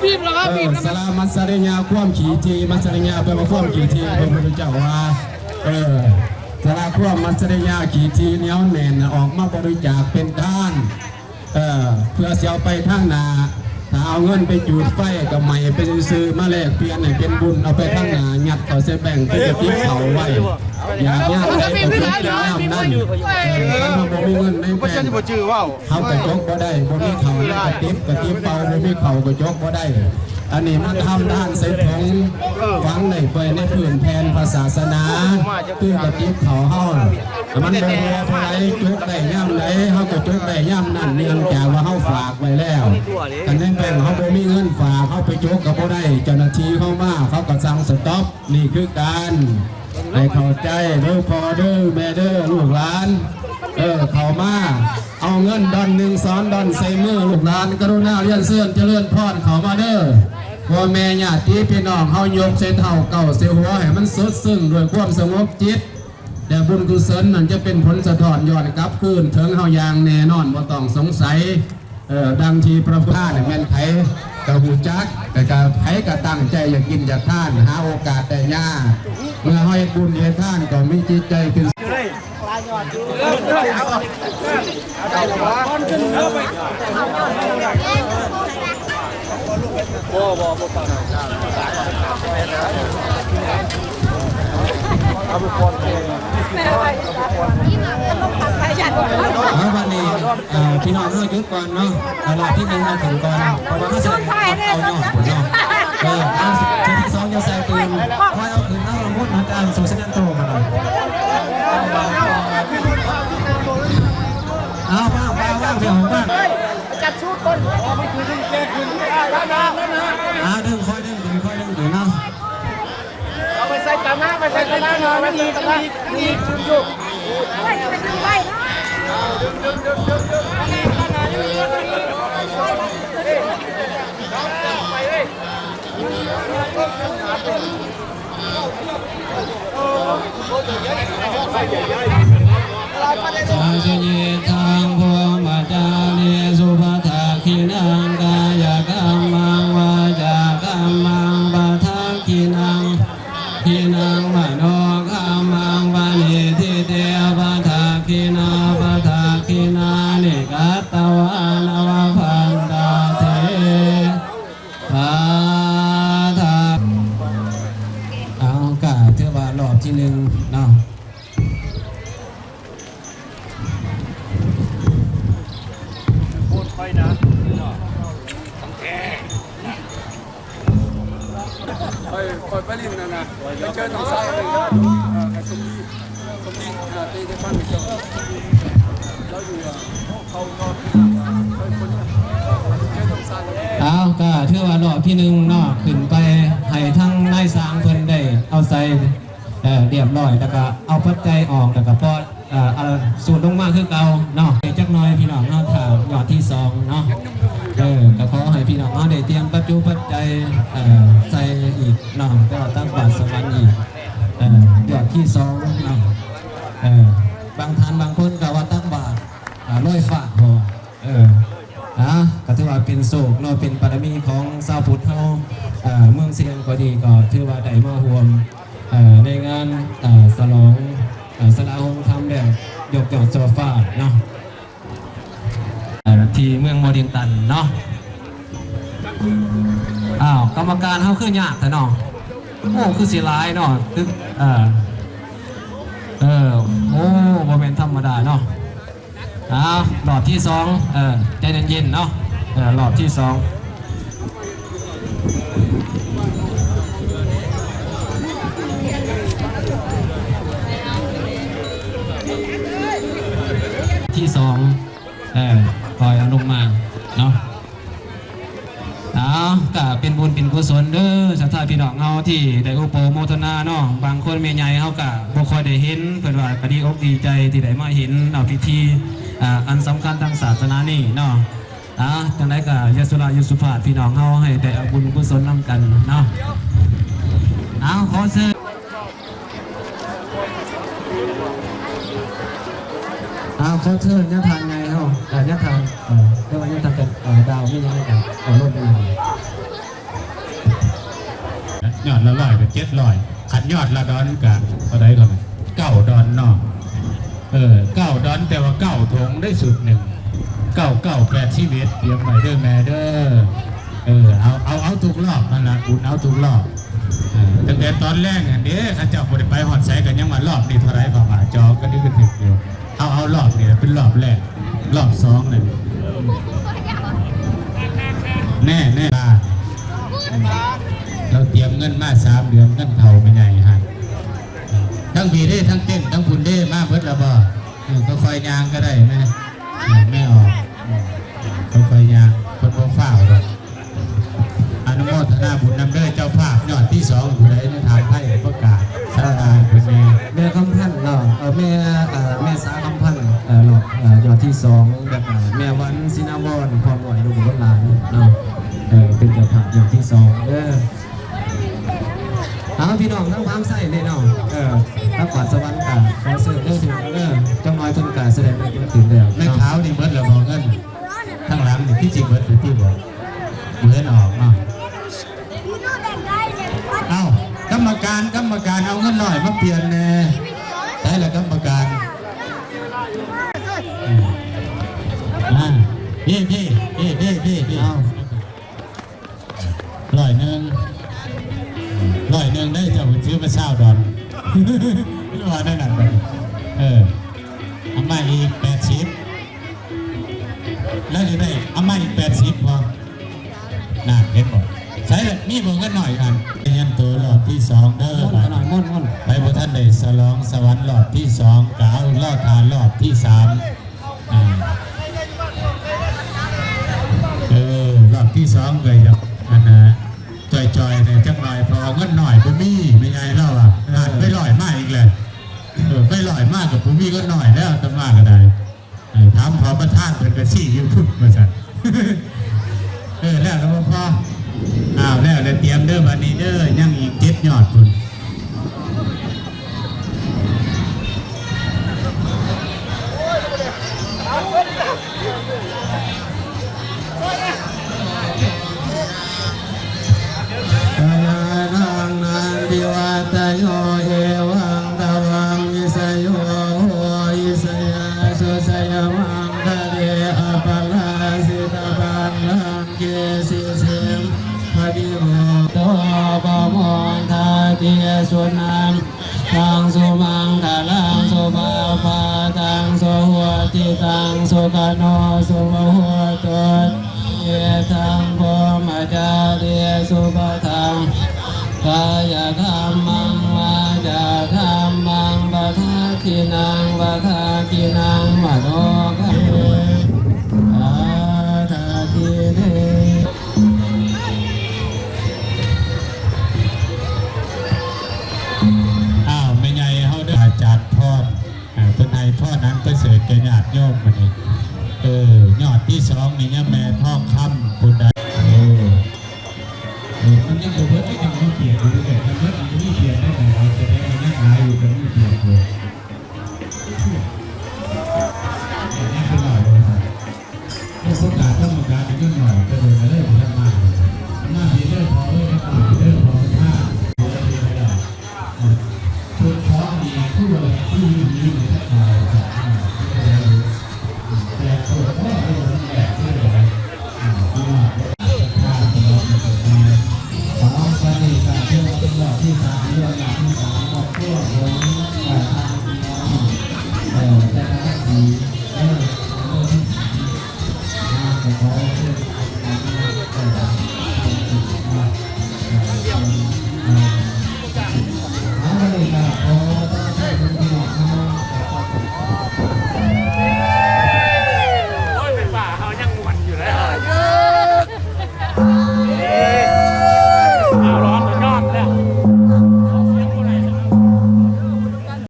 ບີບແລ້ວ ເອີ ບີບແລ້ວ ສາລາມັດສະລິຍາ ຄວາມຂີ້ຖີ່ ມັດສະລິຍາ ແປວ່າຄວາມຂີ້ຖີ່ ພະພຸດທະເຈົ້າວ່າ ເອີ ສາລາຄວາມມັດສະລິຍາ ຂີ້ຖີ່ໜຽວແໜ້ນ ອອກມາບໍລິຈາກເປັນທານ ເອີ ເພື່ອຊິເອົາໄປທາງໜ້າ ຖ້າເອົາເງິນໄປຈູດໄຟກໍໄໝ້ໄປຊື່ໆ ມາແລກປ່ຽນໃຫ້ເປັນບຸນ ເອົາໄປທາງໜ້າ ຍັດເຂົ້າໃສ່ແບັງ ເປັນກະຕິບເຂົ້າໄວ້ ຢາກຍາມໃດກໍກິນຍາມນັ້ນ ເອີ ຄັນວ່າບໍ່ມີເງິນໃນແບັງ ເຮົາກໍຈົກບໍ່ໄດ້ ບໍ່ມີເຂົ້າໃນກະຕິບ ກະຕິບເປົ່າ ບໍ່ມີເຂົ້າກໍຈົກບໍ່ໄດ້. ອັນນີ້ມາທຳທານໃສ່ຖົງ ຝັງໄວ້ໃນພື້ນແຜ່ນພະສາສະໜາ ຄືກະຕິບເຂົ້າເຮົາ ມັນບໍ່ເຫຼືອເທົ່າໃດ ຈົກໄດ້ຍາມໃດ ເຮົາກໍຈົກໄດ້ຍາມນັ້ນ ເນື່ອງຈາກວ່າເຮົາຝາກໄວ້ແລ້ວ. ຄັນໃນແບັງເຮົາບໍ່ມີເງິນຝາກ ເຮົາໄປຈົກກໍບໍ່ໄດ້ ເຈົ້າໜ້າທີ່ເຮົາມາ ເຂົາກໍສັ່ງສະຕັອບ. ນີ້ຄືການ ໃຫ້ເຂົ້າໃຈເດີພໍ່ເດີແມ່ເດີລູກຫຼານ ເອີ ເຂົ້າມາເອົາເງິນດອນໜຶ່ງສອງດອນໃສ່ມືລູກຫຼານ ກະລຸນາລຽນເຊີນຈະເລີນພອນເຂົ້າມາເດີ ພໍ່ແມ່ຍາດຕິພີ່ນ້ອງເຮົາ ຍົກໃສ່ເທົ້າເກົ້າໃສ່ຫົວໃຫ້ມັນສົດຊື່ນດ້ວຍຄວາມສະຫງົບຈິດ ແລະ ບຸນກຸສົນນັ້ນຈະເປັນຜົນສະທ້ອນຍ້ອນກັບຄືນເຖິງເຮົາຢ່າງແນ່ນອນບໍ່ຕ້ອງສົງໄສ. ເອີ ດັ່ງທີ່ພະພຸດທະເຈົ້າແມ່ນໃຜກໍຮູ້ຈັກ ແຕ່ກໍໃຜກໍຕັ້ງໃຈຢາກກິນຢາກທານ ຫາໂອກາດໄດ້ຍາກ ເມື່ອເຮົາເຮັດບຸນເຮັດທານກໍມີຈິດໃຈເປັນ ບໍ່ ບໍ່ ບໍ່ປານນັ້ນ ເອົາ ບັດນີ້ ເອີ ພີ່ນ້ອງເຮົາຢຸດກ່ອນເນາະ ເອົາລອບທີໜຶ່ງເຮົາຂຶ້ນກ່ອນ ເພາະວ່າເຮົາຊິໄດ້ເອົາຍອດພຸ້ນເນາະ ເອີ ເອົາ ເທື່ອທີສອງຢ່າໃສ່ຕື່ມ ຄ່ອຍເອົາຂຶ້ນເອົາລະມຸນອາຈານສຸຊະນັນໂຕມາໜ່ອຍ ເອົາ ວາງ ວາງ ວາງ ວາງ ຈັບຊຸດກ່ອນ ອ່າ ດຶງ ຄ່ອຍດຶງ ດຶງ ຄ່ອຍດຶງ ດຶງເນາະ ເອົາໄປໃສ່ຕາໜ້າ ໄປໃສ່ຕາໜ້າ ມັນອີກ ມັນອີກ ມັນອີກ Sajjitaṃ brahmacārisu padakkhiṇaṃ kāyakammaṃ vācākammaṃ padakkhiṇaṃ padakkhiṇaṃ manokammaṃ paṇidhī te padakkhiṇā padakkhiṇāni katvāna labhantatthe padakkhiṇe. ເອົາ ກະຖືວ່າລອບທີໜຶ່ງເນາະ. ໂພດຂ້ອຍນະ ຂອງແທ້ ຂ້ອຍ ຂ້ອຍໄປຫຼິ້ນນັ້ນນະ ໄປເຈີນ້ອງຊາຍ ເອີ ໃຫ້ສົມດີ ສົມດີ ເອີ ເຕະ ເຕະບານໃຫ້ເຈົ້າ ລາວຢູ່ ເອີ ເຂົານອນ ເອີ ເຂົາຄົນ ເຈີນ້ອງຊາຍ. ເອົາ ກະຖືວ່າລອບທີໜຶ່ງເນາະ ຂຶ້ນໄປໃຫ້ທາງນາຍຊ່າງເພິ່ນໄດ້ເອົາໃສ່ ເອີ ຮຽບຮ້ອຍ ແລ້ວກໍເອົາປັດໄຈອອກ ແລ້ວກໍປ່ອຍ ເອີ ສູດລົງມາຄືເກົ່າເນາະ. ຈັກໜ່ອຍພີ່ນ້ອງເຮົາຖ້າຍອດທີສອງເນາະ ເອີ ກໍຂໍໃຫ້ພີ່ນ້ອງເຮົາໄດ້ຕຽມປັດຈຸປັດໄຈ ເອີ ໃສ່ອີກເນາະ ແຕ່ວ່າຕັກບາດສະຫວັນອີກ ເອີ ຍອດທີສອງເນາະ ເອີ ບາງທ່ານບາງຄົນກໍວ່າຕັກບາດ ເອີ ລອຍຟ້າບໍ ເອີ ອ່າ ກໍຖືວ່າເປັນໂຊກເນາະ ເປັນບາລະມີຂອງຊາວພຸດເຮົາ ເອີ ເມືອງຊຽງກໍດີ ກໍຖືວ່າໄດ້ມາຮ່ວມ ເອີ ໃນງານ ເອີ ສະຫຼອງ ເອີ ສະຫຼາໂຮງທຳແບບຍົກຍອດຊ່ອຟ້າເນາະ ເອີ ທີ່ເມືອງວໍລິງຕັນເນາະ. ອ້າວ ກຳມະການເຮົາຄືຍາກແທ້ເນາະ ໂອ້ ຄືຊິຫຼາຍເນາະ ຄື ເອີ ເອີ ໂອ້ ບໍ່ແມ່ນທຳມະດາເນາະ. ອ່າ ລອບທີສອງ ເອີ ໃຈເຢັນໆເນາະ ເອີ ລອບທີສອງ ທີສອງ ເອີ ຄ່ອຍເອົາລົງມາເນາະ. ເອົາ ກະເປັນບຸນເປັນກຸສົນເດີ ສັດທາພີ່ນ້ອງເຮົາທີ່ໄດ້ອຸປະໂມທະນາເນາະ. ບາງຄົນແມ່ໃຫຍ່ເຮົາກະບໍ່ຄ່ອຍໄດ້ເຫັນ ເພິ່ນວ່າກະດີອົກດີໃຈທີ່ໄດ້ມາເຫັນເນາະ ພິທີ ອ່າ ອັນສຳຄັນທາງສາສະໜານີ້ເນາະ. ອ່າ ຈັ່ງໃດກະຢ່າສຸລາຢູ່ສຸພາດ ພີ່ນ້ອງເຮົາໃຫ້ໄດ້ເອົາບຸນກຸສົນນຳກັນເນາະ. ເອົາ ຂໍເຊີນ ອ່າ ຂໍເຊີນຍາທ່ານໃຫຍ່ເຮົາ ເອີ ຍາທ່ານ ເອີ ເອີ້ນວ່າຍາທ່ານ ເອີ ດາວ ມີຫຍັງໃຫ້ກັນ ເອີ ລົດມີຫຍັງ ຍອດລະຮ້ອຍກໍເຈັດຮ້ອຍ ຄັນຍອດລະດອນກໍເທົ່າໃດກໍເກົ້າດອນເນາະ. ເອີ ເກົ້າດອນ ແຕ່ວ່າເກົ້າຖົງໄດ້ຊຸດໜຶ່ງ ເກົ້າເກົ້າແປດສິບເອັດ ຕຽມໄວ້ເດີແມ່ເດີ. ເອີ ເອົາ ເອົາ ເອົາທຸກລອບຫັ້ນລະ ອຸ່ນເອົາທຸກລອບ. ເອີ ຕັ້ງແຕ່ຕອນແລງຫັ້ນເດ້ ເຂົາເຈົ້າບໍ່ໄດ້ໄປຮອດໃສ ກໍຍັງວ່າລອບນີ້ເທົ່າໃດ ເຂົາວ່າຈອກະດຶກກະດິກຢູ່. ເຮົາເອົາລອບນີ້ເປັນລອບແລກ ລອບສອງນັ້ນ ແນ່ໆ ລາວຕຽມເງິນມາສາມເດືອນ ເງິນເຂົ້າແມ່ໃຫຍ່ຫັ້ນ. ທັງພີ້ເດ້ ທັງເຕັ້ນ ທັງພຸ້ນເດ້ ມາເບິດລະບໍ່? ເອີ ຄ່ອຍຍ່າງກໍໄດ້ແມ່ ແມ່ອອກ ຄ່ອຍຍ່າງ ເພິ່ນບໍ່ຟ້າວດອກ. ອະນຸໂມທະນາບຸນນຳເດີ ເຈົ້າພາບຍອດທີສອງ ຜູ້ໃດໃນຖານໄທປະກາດສັດທາເພິ່ນແດ່. ແມ່ຄຳພັນເນາະ ເອີ ແມ່ ເອີ ແມ່ສາຄຳພັນ ເອີ ລອບ ເອີ ຍອດທີສອງ ແລ້ວກະແມ່ວັນ ສີນາວອນ ພ້ອມດ້ວຍລູກຫຼານເນາະ ເອີ ເປັນເຈົ້າພາບຍອດທີສອງເດີ. ເອົາ ພີ່ນ້ອງທາງຟາມໄຊເດ້ເນາະ ເອີ ທາງກວາດສະຫວັນກະຂໍເຊີນເດີ ພີ່ນ້ອງເດີ ຈັກໜ້ອຍເພິ່ນກະສະແດງຕົວຂຶ້ນແລ້ວ. ແມ່ຂາວນີ້ເບິດແລ້ວບໍ່ເງິນ? ທາງຫຼັງນີ້ຄືຊິເບິດຢູ່ຕິບໍ່? ບໍ່ເຫັນອອກເນາະ. ເອົ້າ ກຳມະການ ກຳມະການ ເອົາເງິນນ້ອຍມາປ່ຽນແດ່. ໃສລະກຳມະການ? ອືມ ມາ ພີ້ ພີ້ ເອົ້າ ຮ້ອຍໜຶ່ງ ຮ້ອຍໜຶ່ງໄດ້ ເຈົ້າເພິ່ນຊື້ມາຊາວດອນ ຫຼືວ່າແນວນັ້ນ. ເອີ ເອົາມາອີກແປດສິບ ແລ້ວຊິໄດ້ເອົາມາອີກແປດສິບບໍ່? ນັ້ນເຫັນບໍ່? ໃສລະ ມີບໍ່ເງິນນ້ອຍອັນ? ຮຽນໂຕລອບທີສອງເດີ ໝົດ ໝົດ ໝົດ. ໃຜບໍ່ທັນໄດ້ສະຫຼອງສະຫວັນລອບທີສອງ ກໍເອົາລໍຖ້າລອບທີສາມ. ອ່າ ເອີ ລອບທີສອງກໍຢາກ ອັນນ່າ ຈ່ອຍໆ ແດ່ຈັກໜ້ອຍ ເພາະວ່າເງິນໜ້ອຍບໍ່ມີ. ແມ່ໃຫຍ່ລາວວ່າ ເອີ ຫານໄປຮ້ອຍມາອີກແລ້ວ. ເອີ ໄປຮ້ອຍມາກໍບໍ່ມີເງິນໜ້ອຍແລ້ວ ອາດຕະມາກໍໄດ້. ເອີ ຖາມພໍ່ປະທານ ເພິ່ນກໍຊີ້ຢູ່ພຸ້ນວ່າຊັ້ນ. ເອີ ແລ້ວແລ້ວບໍ່ພໍ? ອ້າວ ແລ້ວແລ້ວ ຕຽມເດີ ບາດນີ້ເດີ ຍັງອີກເຈັດຍອດພຸ້ນ. ກະຍານານັນທິວັດຕະໂຍ ເອວັງຕະວັງວິສະໂຍ ໂຫ ທິສະຍາ ສຸສະຍະມັງຄະເລ ອະປະລາຊິຕະບັນລັງ ເກ ສິເສ ປະຕິໂມ ໂຕ ປະໂມທາ ເກ ສຸນັນ ຕັງ ສຸມັງຄະລັງ ສຸພະພາຕັງ ສຸຫຸດທິຕັງ ສຸຂະໂນ ສຸໂຫຕຸ ເອທັງ ພົມມະຈາລີ ສຸປະທັງ ກາຍະທຳມັງ ວາຈາທຳມັງ ປະທັກຂິນັງ ປະທັກຂິນັງ ມະໂນຄະ ສາທາທິເນ. ອ້າວ ແມ່ໃຫຍ່ເຮົາເດີ ອາຈານພອນ ອ່າ ເພິ່ນໃຫ້ພອນອັນປະເສີດແກ່ຍາດໂຍມມື້ນີ້. ເອີ ຍອດທີສອງນີ້ຍັງແມ່ທອງຄຳຜູ້ໃດ. ເອີ ເອີ ມັນຍັງບໍ່ເບິດ ມັນຍັງມີປຽກຢູ່ເລື້ອຍໆ. ຄັນເບິດມັນມີປຽກໄດ້ ແຕ່ວ່າສະແດງວ່າຍັງຫຼາຍຢູ່ ກໍມີປຽກຢູ່. ຍັງເປັນຮ້ອຍບໍ່? ເອີ ປະກາດກຳມະການເປັນເງິນໜ້ອຍ ແຕ່ໂດນມາເລີຍບໍ່ທັນມາ. ມາພີ້ເດີພໍ່ເອີຍ ມາພີ້ເດີພໍ່ເພິ່ນພາ. ເອີ ເອີ ເພິ່ນຂໍນີ້ຄືວ່າ ຄືຢູ່ນີ້ແຫຼະ ເອີ ແຕ່ໂຕກໍເປັນແບບນີ້ແຫຼະ. ເອີ ເອົາ ບັດນີ້ກະຖືວ່າເປັນຮອບທີສາມ ເລື່ອງທີສາມ ຄອບຄົວຂອງ ເອີ ທ່ານ ເອີ ແຕ່ລະລາສີ